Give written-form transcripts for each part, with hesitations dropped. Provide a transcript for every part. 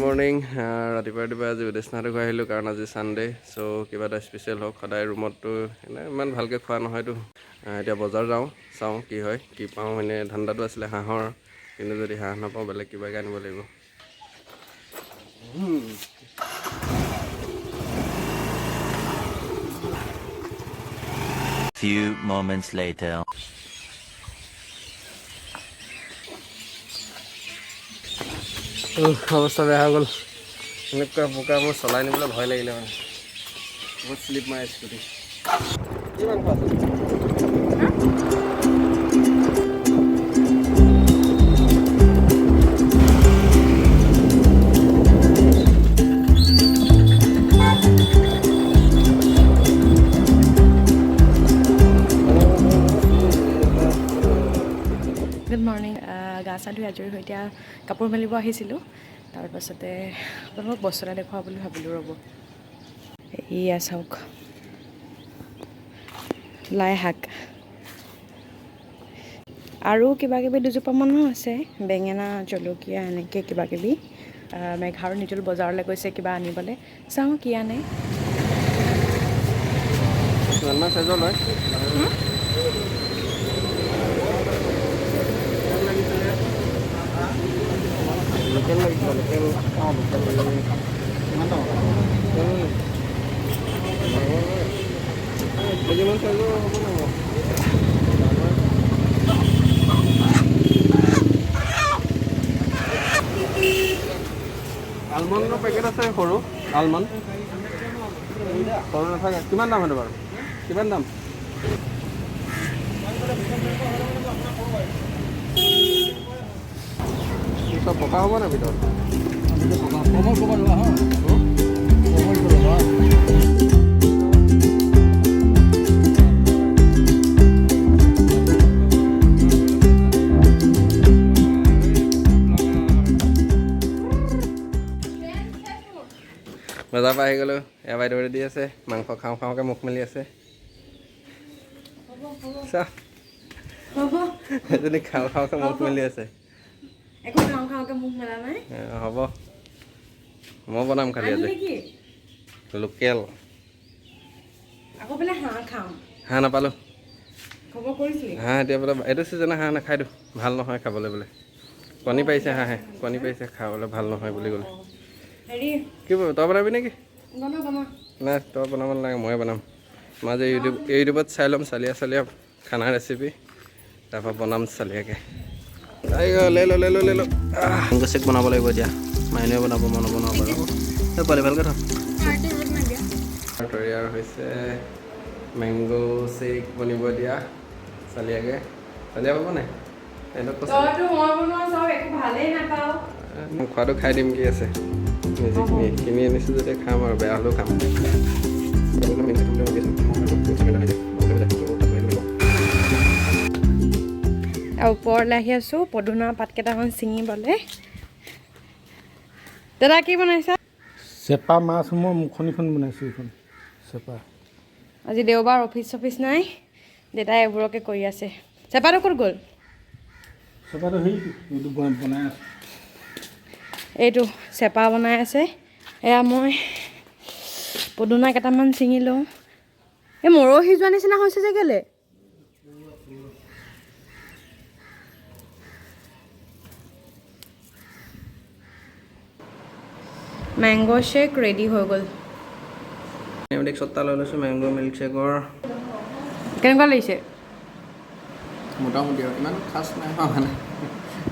Morning. ৰাতিপুৱা ৰাতিপুৱা আজি উদেশনাথ ঘৰ আহিলোঁ, কাৰণ আজি ছানডে'। চ' কিবা এটা স্পেচিয়েল হওক। সদায় ৰুমততো এনেই ইমান ভালকৈ খোৱা নহয়তো। এতিয়া বজাৰ যাওঁ, চাওঁ কি হয়, কি পাওঁ। এনেই ধান্দাটো আছিলে হাঁহৰ, কিন্তু যদি হাঁহ নাপাওঁ, বেলেগ কিবাকে আনিব লাগিব। Few moments later. অৱস্থা বেয়া হৈ গ'ল। এনেকুৱা বোকা, মোৰ চলাই নিবলৈ ভয় লাগিলে, মানে বহুত শ্লিপ মাৰে স্কুটি। কি মাংস আছে? Good morning. গা চা ধুই আজৰি হৈ এতিয়া কাপোৰ মেলিব আহিছিলোঁ। তাৰপাছতে আপোনালোকক বস্তু এটা দেখুৱাওঁ বুলি ভাবিলোঁ, ৰ'ব। এয়া চাওক, লাই শাক আৰু কিবা কিবি দুজোপামানো আছে, বেঙেনা, জলকীয়া, এনেকৈ কিবা কিবি। মেঘা আৰু নিতুল বজাৰলৈ গৈছে কিবা আনিবলৈ, চাওঁ কি আনে। কিমানমান চাইজৰ লয়? লোকেল লাগিছিলে, লোকেল। অঁ, লোকেল। কিমান টকা? 1 কেজিমান চাইজৰ হ'ব নাই বাৰু? আলমণ্ডৰ পেকেট আছে, সৰু আলমণ্ড? সৰু নাথাকে। কিমান দাম সেইটো বাৰু? কিমান দাম? এই চব পকা হ'ব নাই ভিতৰত? কোমল কোমল লোৱা হা, কোমল লোৱা। বজাৰৰ পৰা আহি গ'লোঁ। এয়া বাইদেউ ৰেডি আছে, মাংস খাওঁ খাওঁকৈ মুখ মেলি আছে। চা, এজনী খাওঁ খাওঁকৈ মুখ মেলি আছে। একো খাওঁ খাওঁকৈ মুখ মেলা নাই। এ, হ'ব, মই বনাম খালি আজি। নেকি? লোকেল। আকৌ বোলে হাঁহ খাম। হাঁহ নাপালোঁ। খবৰ কৰিছিলি? হাঁহ এতিয়া বোলে এইটো ছিজনে হাঁহ নাখায়তো, ভাল নহয় খাবলৈ বোলে। কণী পাৰিছে হাঁহে, কণী পাৰিছে, খাবলৈ ভাল নহয় বুলি ক'লে। হেৰি। কি তই বনাবি নেকি? বনা বনা। নাই, তই বনাব নালাগে, ময়ে বনাম। মই যে ইউটিউবত চাই ল'ম চালিয়া চালিয়া খানা ৰেচিপি, তাৰপৰা বনাম চালিয়াকৈ। লৈ ল, লৈ ল, লৈ ল। মেংগ' শ্বেক বনাব লাগিব এতিয়া। মাইনুৱে বনাব, মই নবনাব বাৰু। এই পোৱালি, ভালকৈ থ। তৈয়াৰ হৈছে, মেংগ' শ্বেক বনিব এতিয়া চালিয়াকৈ। চালিয়া পাব নাই সিহঁতক কৈছে। তইতো মই বনোৱা চব একো ভালেই নাপাওঁ। মই খোৱাটো খাই দিম, কি আছে? নিজে কিনি কিনি আনিছোঁ যেতিয়া খাম আৰু, বেয়া হ'লেও খাম। আৰু ওপৰলৈ আহি আছোঁ পদুনা পাত কেইটামান ছিঙিবলৈ। দাদা, কি বনাইছা? চেপা মাছ, মই মুখনিখন বনাইছোঁ, এইখন চেপা। আজি দেওবাৰ, অফিচ চফিচ নাই, দেউতাই এইবোৰকে কৰি আছে। চেপাটো ক'ত গ'ল? চেপাটো সেইটো এইটো বনাই আছোঁ। এইটো চেপা বনাই আছে। এয়া মই পদুনা কেইটামান ছিঙি লওঁ। এই মৰহি যোৱা নিচিনা হৈছে যে, কেলে? মেংগ' শ্বেক ৰেডি হৈ গ'ল। মিল্ক এটা লৈ লৈছোঁ, মেংগ' মিল্ক শ্বেকৰ। কেনেকুৱা লাগিছে? মোটামুটি আৰু, ইমান খাচ নাই হোৱা। মানে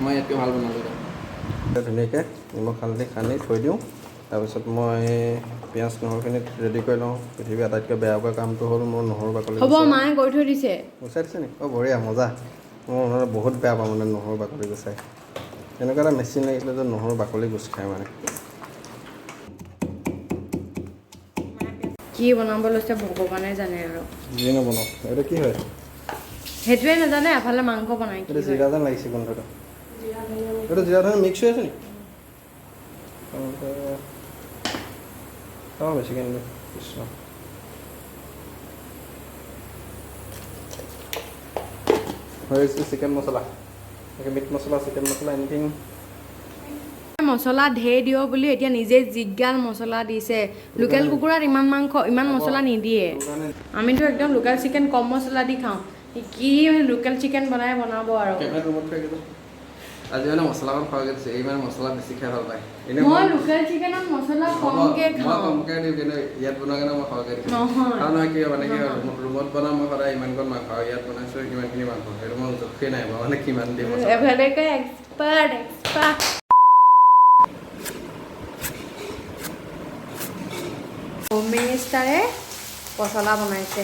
মই ইয়াতকৈ ভাল বনালোঁ। এতিয়া ধুনীয়াকৈ নিমখ হালধি সানি থৈ দিওঁ। তাৰপিছত মই পিঁয়াজ নহৰুখিনি ৰেডি কৰি লওঁ। পৃথিৱীৰ আটাইতকৈ বেয়া পোৱা কামটো হ'ল মোৰ নহৰু বাকলি হ'ব। গুচোৱা। মায়ে কৰি থৈ দিছে। গুচাই দিছে নেকি? অঁ, বঢ়িয়া, মজা। মই মানে বহুত বেয়া পাওঁ, মানে নহৰু বাকলি গুচাই। এনেকুৱা এটা মেচিন লাগিছিলে যে নহৰু বাকলি গুচ খায় মানে। কি বনাব লৈছে ভগৱানে জানে আৰু। যি নবনাওক, এইটো কি হয়? সেইটোৱে নাজানে, এফালে মাংস বনাই কি এইটো হয়। জিৰা যেন লাগিছে গোন্ধটো। এইটো জিৰা ধনিয়া মিক্স হৈ আছে নেকি? অঁ, বেছিকৈ নিদিওঁ, কৃষ্ণ। হৈছে চিকেন মছলা, মিট মছলা, চিকেন মছলা, এনিথিং। মছলা ঢেৰ দিয় বুলি, এতিয়া নিজে জিজ্ঞাল মছলা দিছে। লোকেল কুকুৰাত ইমান মাংস, ইমান মছলা নিদিয়ে। আমিতো একদম লোকেল চিকেন কম মছলা দি খাওঁ। কি লোকেল চিকেন বনাই বনাব আৰু। আজি মানে মছলা অকণ সৰহকৈ দিছে, এই মানে মছলা বেছি খাই ভাল পায়। এনেই মই লোকেল চিকেনত মছলা কমকৈ মই খাওঁ। কমকৈ দিওঁ, কিন্তু ইয়াত বনোৱা কাৰণে মই সৰহকৈ দিছোঁ। নহয়। আৰু নহয় কি মানে কি ৰুমত বনাওঁ মই সদায় ইমানকণ মাংস, আৰু ইয়াত বনাইছোঁ ইমানখিনি মাংস, সেইটো মই জোখেই নাই পোৱা মানে কিমান দিম মছলা। এফালে এক্সপাৰ্ট এক্সপাৰ্ট। হোম মিনিষ্টাৰে পচলা বনাইছে।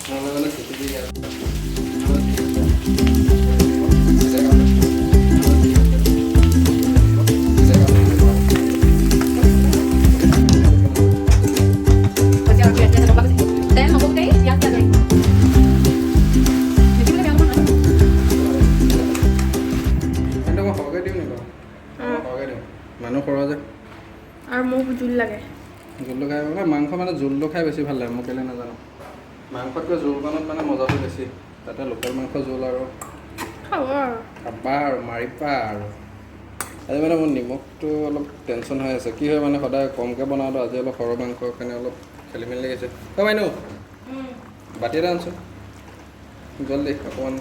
নহ'লে মানে খেতি দি কিন্তু মই সৰহকৈ দিওঁ নি বাৰু? মই সৰহকৈ দিওঁ, মানুহ সৰহ যে। আৰু মোক জোল লাগে। জোলটো খাই মানে মাংস মানে জোলটো খাই বেছি ভাল লাগে, মই কেলৈ নাজানো। মাংসতকৈ জোলকণত মানে মজাটো বেছি, তাতে লোকেল মাংস জোল আৰু খাব আৰু খাবা আৰু মাৰিবা আৰু। আজি মানে মোৰ নিমখটো অলপ টেনশ্যন হৈ আছে, কি হয় মানে সদায় কমকৈ বনাওঁতো, আজি অলপ সৰহ মাংসৰ কাৰণে অলপ খেলি মেলি লাগিছে। অ' মাইনু, বাতি এটা আনচোন জল্দি, অকণমান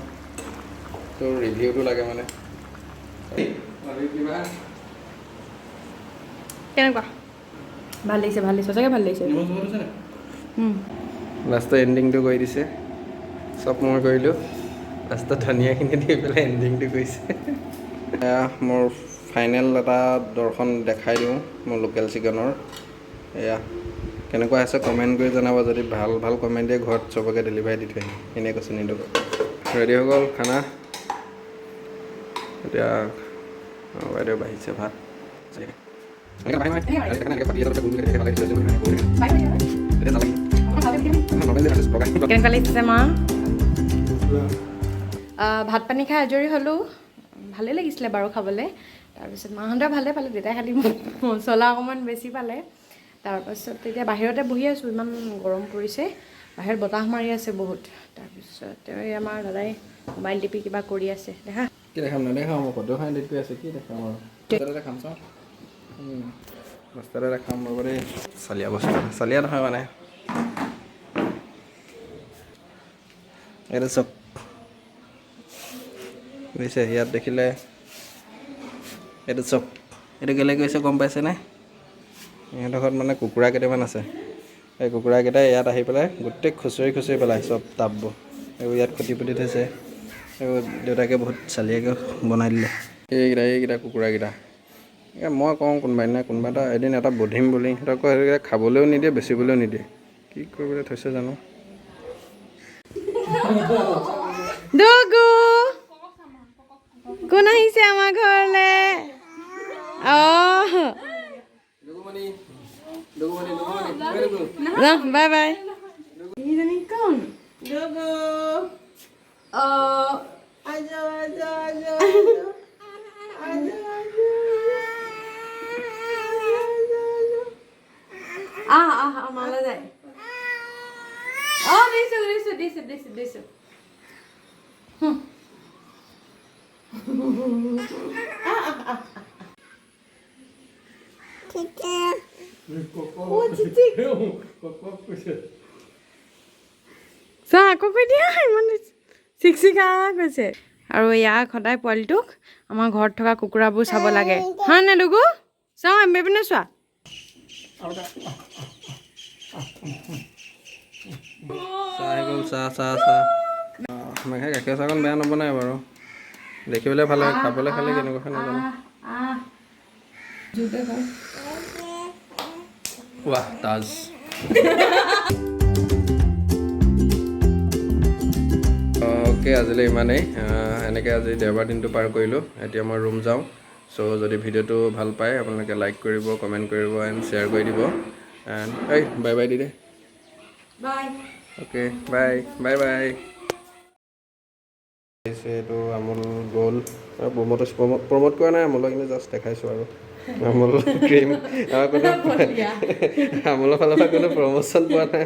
তোৰ ৰিভিউটো লাগে মানে। কিবা কেনেকুৱা? ভাল লাগিছে, ভাল লাগিছে, সঁচাকৈ ভাল লাগিছে। নিমখ জোখ হৈছে নাই? লাষ্টৰ এণ্ডিংটো কৰি দিছে, চব মই কৰিলোঁ, লাষ্টত ধনিয়াখিনি দি পেলাই এণ্ডিংটো কৰিছে। এয়া মোৰ ফাইনেল এটা দৰ্শন দেখাই দিওঁ মোৰ লোকেল চিকেনৰ। এয়া কেনেকুৱা হৈছে কমেণ্ট কৰি জনাব, যদি ভাল ভাল কমেণ্ট দিয়ে ঘৰত চবকে ডেলিভাৰী দি থৈ আহিম, এনেই কৈছোঁ নিদিওঁ। ৰেডি হৈ গ'ল খানা। এতিয়া বাইদেউ বাঢ়িছে ভাত। কেনেকুৱা লাগিছে মা? ভাত পানী খাই আজৰি হ'লোঁ, ভালেই লাগিছিলে বাৰু খাবলৈ। তাৰপিছত মাহঁতে ভালে পালে, দেউতাই খালি মছলা অকণমান বেছি পালে। তাৰপাছত এতিয়া বাহিৰতে বহি আছোঁ, ইমান গৰম পৰিছে, বাহিৰত বতাহ মাৰি আছে বহুত। তাৰপিছত এই আমাৰ দাদাই মোবাইল টিপি কিবা কৰি আছে, দেখা। কি দেখাম? নেদেখাওঁ, মই ফটোখন এডিট কৰি আছোঁ, কি দেখাম আৰু? বস্তুটো খাম চাওঁ, বস্তু এটা খাম ৰ'ব দেই। চালিয়া বস্তু, চালিয়া নহয় মানে এইটো চব বুজিছে, ইয়াত দেখিলে এইটো চব। এইটো কেলৈ কৈছে গম পাইছেনে? ইহঁতৰ ঘৰত মানে কুকুৰা কেইটামান আছে, এই কুকুৰাকেইটাই ইয়াত আহি পেলাই গোটেই খুচৰি খুচৰি পেলাই চব টাববোৰ, এইবোৰ ইয়াত খুটি পুতি থৈছে। এইবোৰ দেউতাকে বহুত চালিয়াকৈ বনাই দিলে। এইকেইটা কুকুৰাকেইটা, এই মই কওঁ কোনোবা দিনা কোনোবা এটা এদিন এটা বধিম বুলি, সিহঁতক কয় সেইকেইটা খাবলৈও নিদিয়ে, বেচিবলৈও নিদিয়ে, কি কৰিবলৈ থৈছে জানো। ডগু কোন আহিছে আমাৰ ঘৰলে? অঁ, বাই বাই। এইজনী কোন? ডগু। অঁ, আহ আহ, আমালৈ যায়। অঁ, দিছোঁ দিছোঁ দিছোঁ দিছোঁ দিছোঁ। চা আকৌ কৈ দিয়া, ইমান চিকচিকা কৈছে। আৰু ইয়াক সদায় পোৱালিটোক আমাৰ ঘৰত থকা কুকুৰাবোৰ চাব লাগে, হয় নে ডুগু? চাওঁ এম্বে পিনে চোৱা। চাহ আহি গ'ল, চাহ চাহ চাহ। মেঘাই গাখীৰ চাহকণ বেয়া নবনায় বাৰু, দেখিবলৈ ভাল লাগে, খাবলৈ খালি কেনেকুৱা হয় নাজানো। ৱাহ তাজ। অ'কে, আজিলৈ ইমানেই। এনেকৈ আজি দেওবাৰ দিনটো পাৰ কৰিলোঁ, এতিয়া মই ৰুম যাওঁ। চ' যদি ভিডিঅ'টো ভাল পায় আপোনালোকে লাইক কৰিব, কমেণ্ট কৰিব এণ্ড শ্বেয়াৰ কৰি দিব। এণ্ড এই bye by the De. By. Okay, bye bye bye. এইটো আমুল গ'ল্ড প্ৰমোট প্ৰমোট কৰা নাই আমুলক, কিন্তু জাষ্ট দেখাইছোঁ আৰু আমুল ক্ৰীম। আৰু কোনো আমুলৰ ফালৰ পৰা কোনো প্ৰমোশ্যন পোৱা নাই।